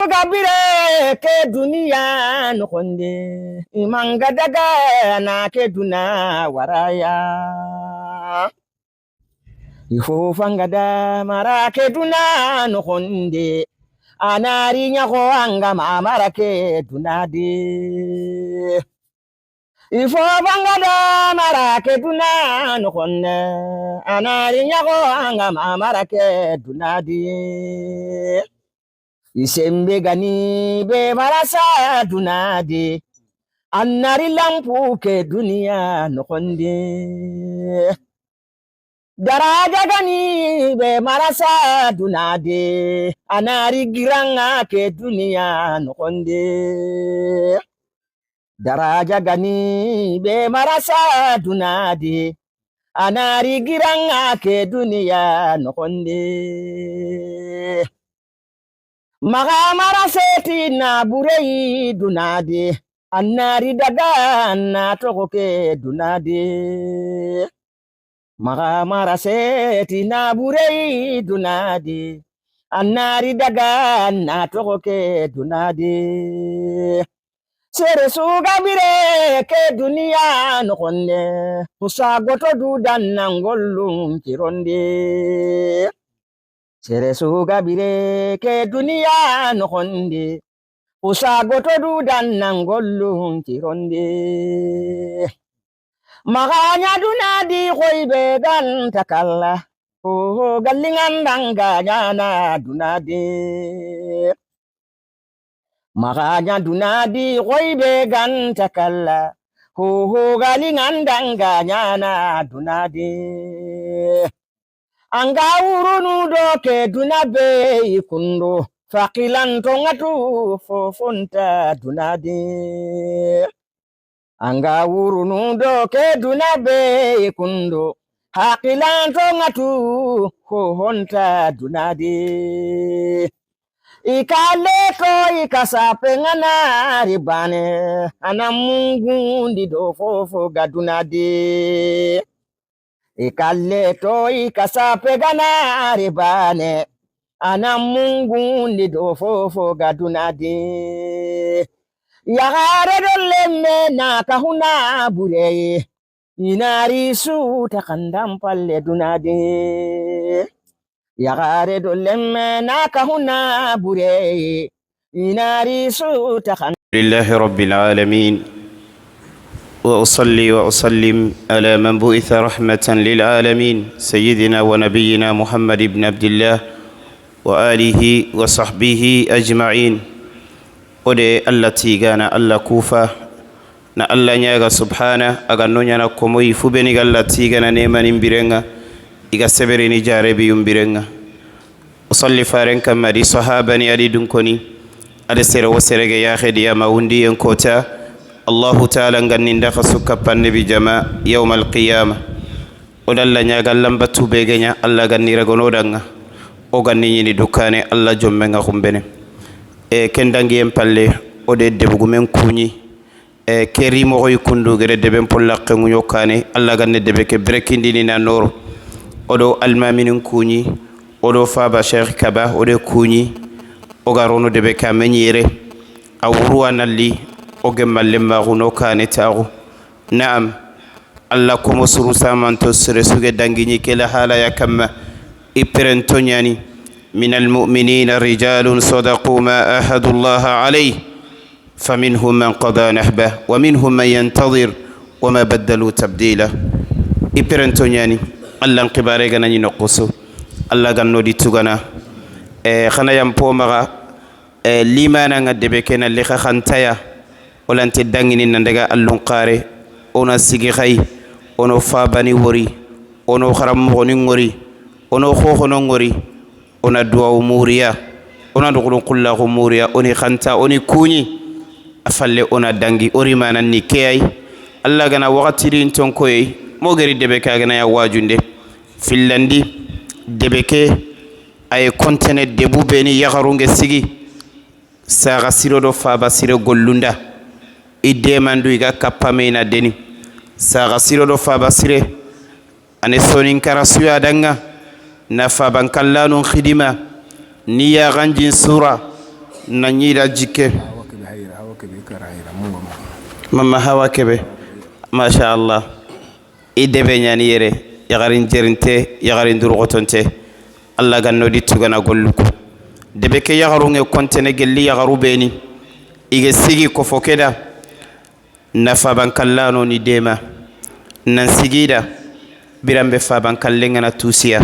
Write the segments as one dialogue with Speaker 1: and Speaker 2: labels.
Speaker 1: Gabire ke duniya noxonde imanga daga na ke duna waraya ifo fangada mara ke duna noxonde anari ɲaxo anga mamara ke dunadi ifo fangada mara ke duna noxonde anari ɲaxo anga mamara ke dunadi isembe gani be marasa dunadi annari lampu ke duniya noxondi daraja gani be marasa dunadi anari giranga ke duniya noxondi daraja gani be marasa dunadi anari giranga ke duniya noxondi maga maraseti na burei dunadi annari daga na togo ke dunadi maga maraseti na burei dunadi annari daga na togo ke dunadi sere suga bire ke duniya noxonde husa goto dudan nangolum kironde sere suga bire ke duniya noxonde husa goto dudan nangolum kironde magaña dunadi xoybe ganta kalla oho gallingandanga ñana dunadi magaña dunadi xoybe ganta kalla hoho gallingandanga ñana dunadi anga wurunu do ke duna be ikundo faqilanto ngatu fofonta dunadi anga wurunu do ke duna be ikundo haqilanto ngatu fofonta dunadi ikale ko ikasape nganari bane ana mungundi do fofo ga dunadi ikale to ikasape ganari bane ana mungundi do fofo ga dunadi yagare dolle na kahuna bureye inari su takandam palle dunadi yagare dolle na kahuna bureye inari su takandam
Speaker 2: لله رب العالمين، وأصلي وأسلم على من بعث رحمة للعالمين، سيدنا ونبينا محمد بن عبد الله وآله وصحبه أجمعين. ودي التي كان الله كوفة na Allah ñaga subhana aga no ñana komoyi fubeni ga Allah tigana nemanin birenga iga seberini jarebi yum birenga usalli faren kamma di sahabani adi dunkoni ada sere wo serege yaxediya ma wundiyen kota Allahu taala ganni ndaxa sukka pannebi jama yawma alqiyama oda Allah ñaga lambatu begeña Allah ganni ragonodanga o ganni ñini dukkane Allah jommenga xumbene e ken dangiyen palle ode debugumen kuñi e keri moxoy kundu gere deben pollaqe ŋuño kane Allah ganne debe ke berekindini na noro odo almaminin kuñi odo faba Cheikh Kaba ode kuñi oga rono debe ke a meñire a wuruwa nalli o gemmalle maxu no kane taxu naam Allah komo suru samanto sere suge dangiñi kela halaya kamma i perento ñani من المؤمنين رجال صدقوا ما عاهدوا الله عليه فمنهم من قضى نحبه ومنهم من ينتظر وما بدلوا تبديلا. إبرنتو ñani Allah nkibare gana ñi noqusu Allah ganno di tugana xana yam po maxa limana nga debe ke na li xaxantaya olante dangini na ndaga allun qare ona sigi xay ono fabani wori ono xarammoxoni ngori ono xoxono ngori ona duwawu muriya ona duxulun qullaxu muriya oni xanta oni kuñi a falle ona dangi ori mananni keyay Allah gana waxatirin tonkoyey mogeri debe ke aganaya wajunde fillandi debe ke aye kontene debu beni yaxarunge sigi saxa siro do faba sire gollunda i demandu iga kappamena deni saxa siro do faba sire ane soninkara suya danga na fabankallanun xidima ni yaxanjin sura Nanyira jike. Mama Hawa Kebe, masha Allah. I debe ñani yere yagarin jerinte yagarin durugotonte Allah ganno di tugana golluku debe ke yagarunge kontene gelli yagaru beni ige sigi kofo keda nafa bankallano ni dema nan sigida birambe fabankalle ngana tusiya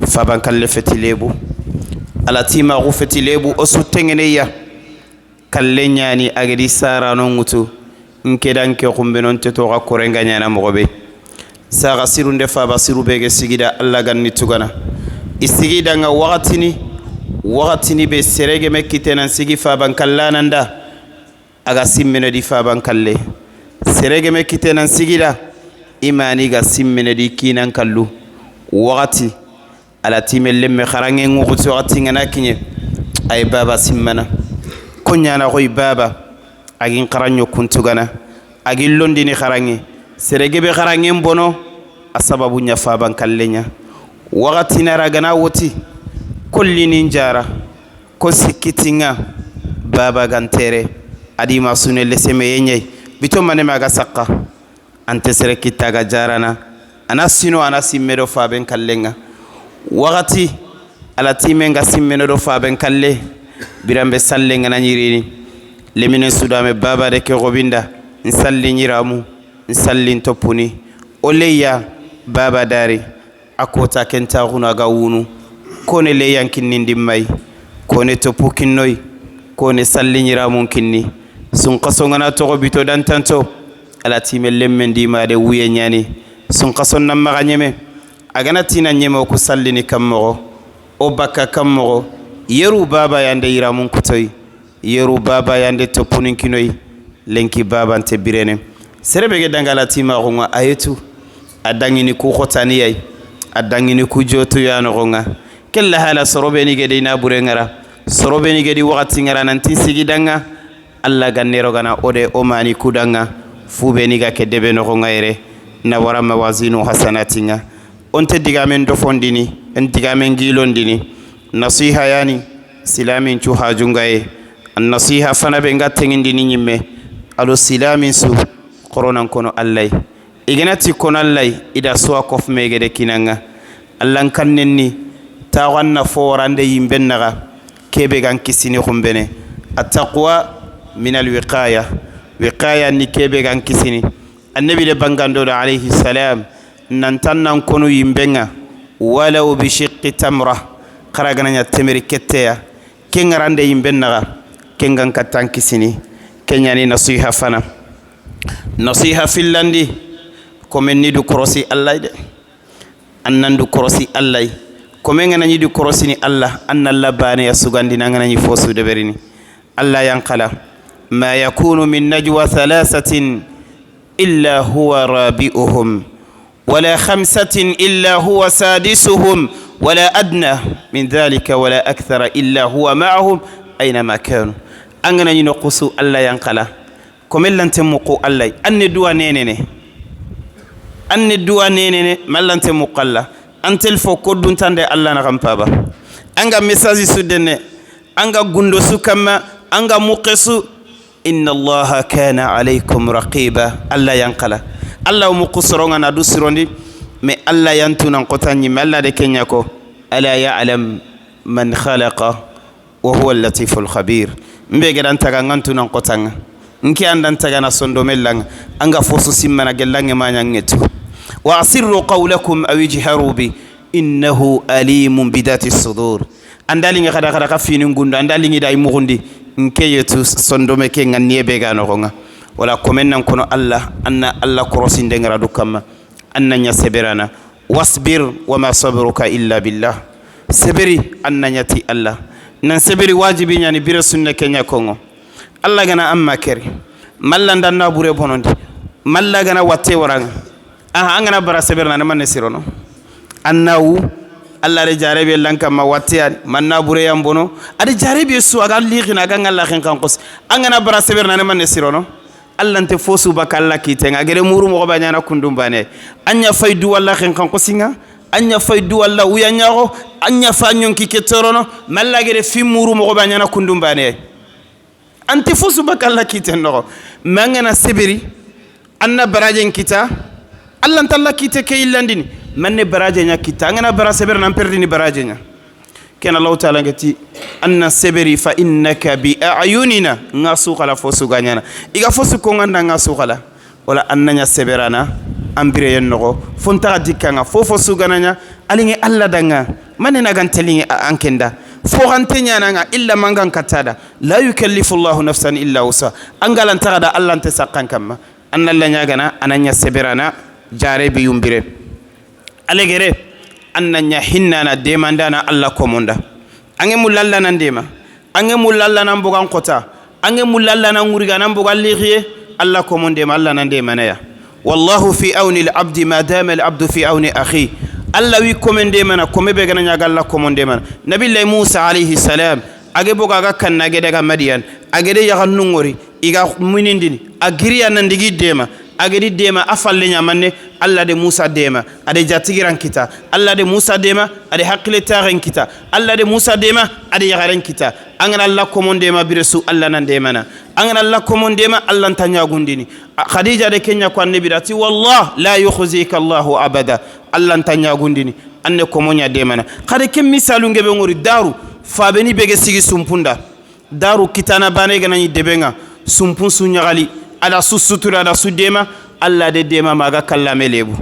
Speaker 2: fabankalle fetilebu ala timaxu fetilebu o suttengeneya kalle ñani agedi sarano ŋutu nkedan ke xumbenon te toxa korenga ñana moxobe saxa sirunde faba siru bege sigida alla ganni tugana i sigidanga waxatini waxatini be seregeme kitenan sigi fabankallananda aga simmene di fabankalle seregeme kitenan sigida imani ga simmene di kinan kallu waxati ala time lemme xarange ŋuxuti waxati ngana kiñe ay baba simmana ko ñana xoy baba agin xaranño kuntugana agin londini xarange seregebe xarangen bono a sababu ña fabankalle ña waxati nara gana woti kollinin jara ko sikkitinga baba gantere adi masune lesemeye ñayi bito maneme aga sakka ante sere kittaga jarana ana sino ana simmedo faben kallenga waxati ala timenga simmenodo faben kalle birambe sallenga na ñirini leminen sudame baba de ke xobinda nsalli ñiramu nsallin toppuni o leya baba dari a kota kentaxunu aga wunu kone leyan kinnindin may kone toppu kinnoy kone salli ñiramun kinni sunxasongana toxo bito dantanto ala time lemmen dimade wuye ñani sunxason nan maxa ñeme agana tina ñeme o ku sallini kam moxo o bakka kam moxo yeru baba yande yiramun kutoy yeru baba yande toppunin kinoy lenki babante birene serebe ge danga ala timaxunga ayetu a dangini ku xotaniyay a dangini ku jotuya noxonga kella hala sorobeni gedi na bure ngara sorobeni gedi waxati ngara nanti sigidanga alla gannerogana ode o mani kudanga fubeni ga ke debe noxonga yere na wara mawazinu hasanatinga onte digamen dofondini en digamen gilondini nasiha yani silamin cu hajungaye nasiha fana be nga tengindini ñimme ado silamin su koronan kono allay iganati kono allay ida suwa kofmegede kinanga allan kannen taxan na fo warande yimben naxa kebe gan kisini xumbene attaqwa min alwiqaya wiqaya ni kebe gan kisini annabi de bangandoɗo alayhi salam nantan nan kono yimbenga walaw bi shiqqi tamra xara ganaña temeri ketteya ke ŋarande yimben naxa ke ngan kattan kisini ke ñani nasiha fana nasiha fillandi komen ni du korosi allay de annan du korosi allay komen nganañi du korosini allah an nalla baneya sugandina nganañi fo sudeɓerini allah yankala ma yakunu min najwa thalathatin illa huwa rabi'uhum wala khamsatin illa huwa sadisuhum wala adna min dhalika wala akthara illa huwa ma'ahum aynama kanu an nganañi no qusu allah yankala komen lante muqu allay anne duwa nenene anne duwa nenene mallante muqalla antel fo kodduntande allah naxan paba anga message suddenne anga gundo su kamma anga muqe su inna allaha kana alaykum raqiba allah yankala allah o muqu soronga na du sirondi mais allah yantunan qotan ñimme allah de kenya ko ala yalam man khalaqa wa huwa allatifu alkhabir mbe gedan taga ngantunan qotanga nke andan taga na sondomellanga anga fosu simmana gellange mañangetu wa asirru qawlakum aw ijharu bi innahu alimun bidati sudur andalinge xada xada xa fini ngundo andalingi day muxundi nke yetu sondome ke nganniye be ga noxonga wala komen nan kono allah anna allah korosinde ngara du kamma anna ña seberana wasbir wama sabruka illa billah seberi anna ñati allah nan seberi wajibi ñani bire sunne ke ña kongo allah gana amma keri malla ndanna bure bonondi malla gana watte waranga aha an gana bara seberna ne manne sirono annawu allah de jarebe lankamma watte ani manna bure yam bono ade jarebe su aga likhina aga ngalla khen kan qos an gana bara seberna ne manne sirono allah nte fosu baka allah kitenga agere muru mo ba nyana kundum bane anya faydu walla khen kan qosinga Anya fay duwalla uya nyago anya fa nyonki ke torono mallagere fi muru mo ba nyana kundum bane anti fusu bakalla kite no mangana sibiri anna barajen kita Allah talla kite ke illandini manne baraje nya kita ngana bara sebere nan perdini baraje nya ken Allah ta'ala ngati anna seberi fa innaka bi a'yunina ngasu kala fosu ganyana iga fosu ko nganda ngasu kala wala annanya seberana ambire yen nogo fonta dikanga fofo sugananya alinge alla danga manena gantelinge ankenda fo gante ñananga illa mangan katada la yukallifu llahu nafsan illa wusa angalantaxada allah nte sakkan kamma an alla ñagana ananya seberana jare bi yumbire alegere an na hinnana demandana allah komonda ange mullalla nan dema ange mullalla nan bogan kota ange mullalla nan nguriga nan bogan lixiye allah komondema allah nan demanaya والله في عون العبد ما دام العبد في عون أخيه. الله وي كومندي منا كومي بيغنا نياغا الله كومندي منا. نبي الله موسى عليه السلام أجي بوغا غا كان ناغي دغا مديان أجي دي يغا نونغوري إيغا منينديني أغريا نانديغي ديما أجي دي ديما أفال لنيا ماني الله دي موسى ديما أدي جاتيغران كيتا الله دي موسى ديما أدي حقل تارين كيتا الله دي موسى ديما أدي يغارين كيتا أنغنا الله كومندي ما برسو الله نان ديمانا أنغنا الله كومندي ما الله نتانيا غونديني خديجة دي كينيا كو النبي داتي والله لا يخزيك الله أبدا الله نتانيا غونديني أن كومونيا ديمانا خدي كم مثالو نغبي ngori daru fabeni bege sigi sumpunda daru kitana bane gana ni debenga sumpun sunyagali ala su sutura ala su dema alla de dema maga kallame lebu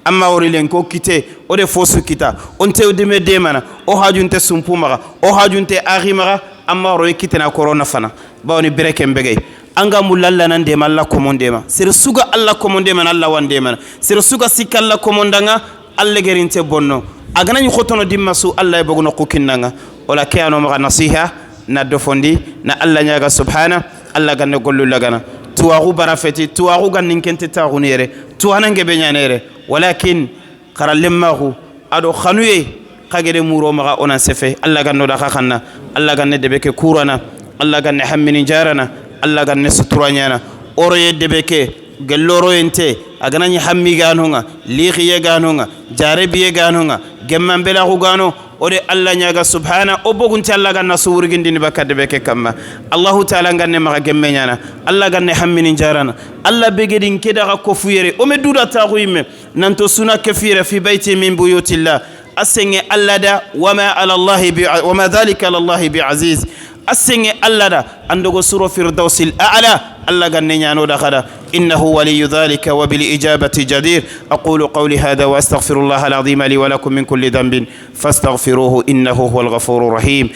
Speaker 2: amma wori len ko kite o de fosu kita onte o deme demana o hajunte sumpu maga o hajunte ari maga amma wori kitena corona fana bawni bereke mbegey anga mulalla nan dema alla komondema sir suga alla komondema alla wandema sir suga sikalla komondanga alla gerinte bonno agana ni khotono dimma su alla e bogono kukinnanga wala kayano maga nasiha na dofondi na alla nyaga subhana alla ganne gollu lagana tuwaxu bara feti tuwaxu gannin kente taxunu yere tuwanange be ñana yere walakin xaralemaxu ado xanuye xagede muro maxa onan sefe alla ganno da xa xanna alla ganne debe ke kurana alla ganne hammini jarana alla ganne sutura ñana oroye debe ke gelloroyente aganañi hammi ganonga lixiye ganonga jarebiye ganonga gemmanbelaxu gano ode alla ñaga subhana o bogunti alla ganna suwurgindini bakka debe ke kamma allahu taala ganne maxa gemme ñana alla ganne hammini jarana alla begedin kedaxa kofuyere o me duda taxu yimme nanto suna kefiyere fi bayti min buyutillah a senge alla da wama ala allahi bi wama dhalika ala allahi bi aziz a senge alla da andogo suro firdausil a'la alla ganne ñano da xada إنه ولي ذلك وبالإجابة جدير. أقول قولي هذا وأستغفر الله العظيم لي ولكم من كل ذنب فاستغفروه إنه هو الغفور الرحيم.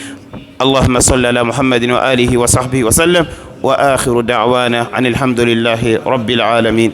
Speaker 2: اللهم صل على محمد وآله وصحبه وسلم، وآخر دعوانا عن الحمد لله رب العالمين.